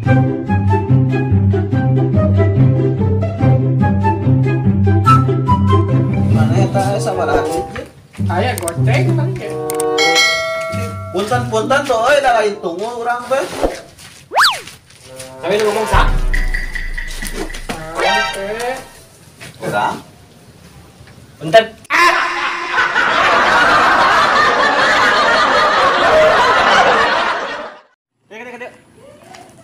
Mana eta sabaraha duit? Aya goceng kan ke. Punten-punten tuh euy da lain tunggu urang teh. Tapi lu ngomong sa? Urang. Punten.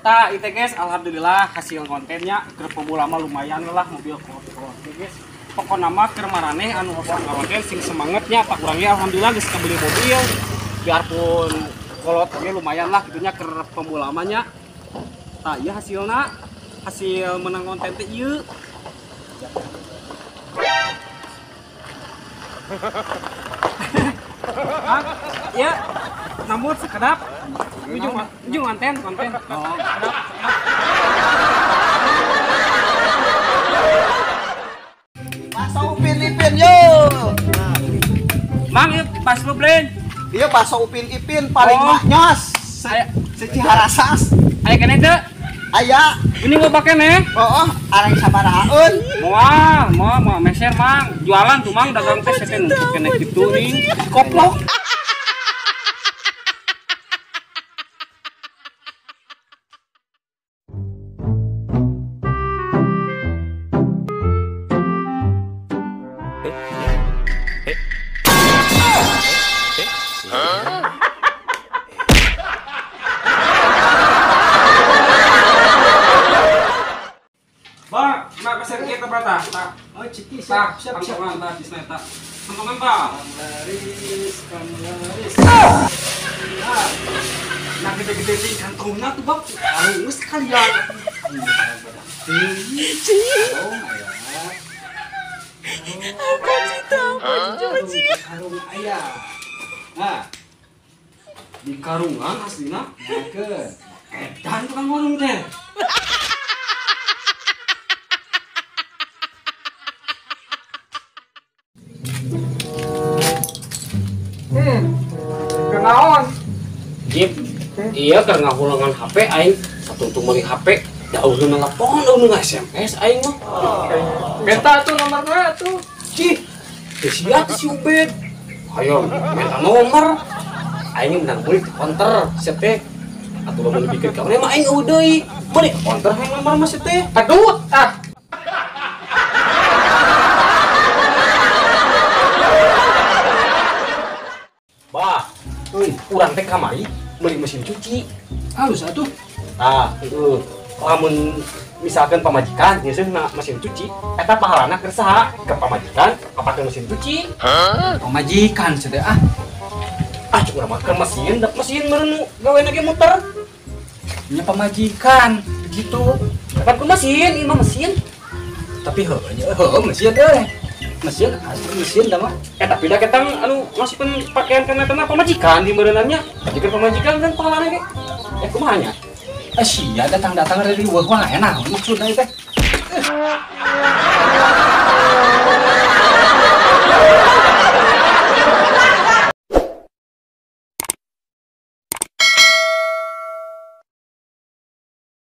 Tah, itu guys, alhamdulillah hasil kontennya keur pemula mah lumayan lah mobil kolot guys. Pokona mah keur maraneh anu konten sing semangatnya pak urangnya alhamdulillah geus kebeli mobil. Biarpun kolot oge lumayan lah gitunya keur pemula mah nya. Tah, ieu hasilna, hasil menang konten teh ieu. Ah, ieu namun sekedap ujung konten. Oh, sekedap. Bakso Upin Ipin yo. Mang ieu pas lu blen. Ieu bakso Upin Ipin paling maknyos. Seciharasas. Aya keneh teu? Aya. Ini mau pakai nih? Oh, areng sabarahaeun. Moal, moal meser mang. Jualan tuh mang dagang teh teh numpuk keneh kitu nih. Koplok. Bang, nak pesan kita berapa? Tak. Oh, ciki siap, siap, siap. Kantongan, tak, tak. Kantongan, tak. Laris, laris. Nah, gede-gede sih kantongnya tuh, Bang. Halus sekalian. Apa cita? Apa cita? Karung ayah. Nah, di karungan aslinya. Ke. Edan tukang warung teh. Kenaon? Jip, iya karena ngahulangan HP aing satuntung meuli HP, da eueuh nelpon, eueuh nge-SMS aing mah. Beta tuh nomorna tuh. Cih, teu sia si Ubed. Hayo, minta nomor. Aing menang meuli di counter, sia teh. Atuh lamun dipikir ka mah aing eueuh deui. Meuli counter hayang nomor mah sia teh. Aduh, ah. Bah, urang teh kamari meuli mesin cuci. Halus atuh. Tah, heeh. Lamun misalkan pamajikan ngeuseuh na mesin cuci, eta pahalana keur saha? Ke pamajikan apa ke mesin cuci? Pamajikan sia teh ah. Ah, cuk urang mah ke mesin, da mesin meureun nu gawena ge muter. Nya pamajikan begitu. Kan ke mesin, ieu mah mesin. Tapi heuh nya heuh mesin euy. Mesin asli mesin dah mah. Tapi dah ketang anu masihkeun pakaian kana teh pamajikan di meureunannya. Tapi keur pamajikan kan pahalana ge. Kumaha nya? Sia datang-datang dari riweuh wae naon maksudna teh.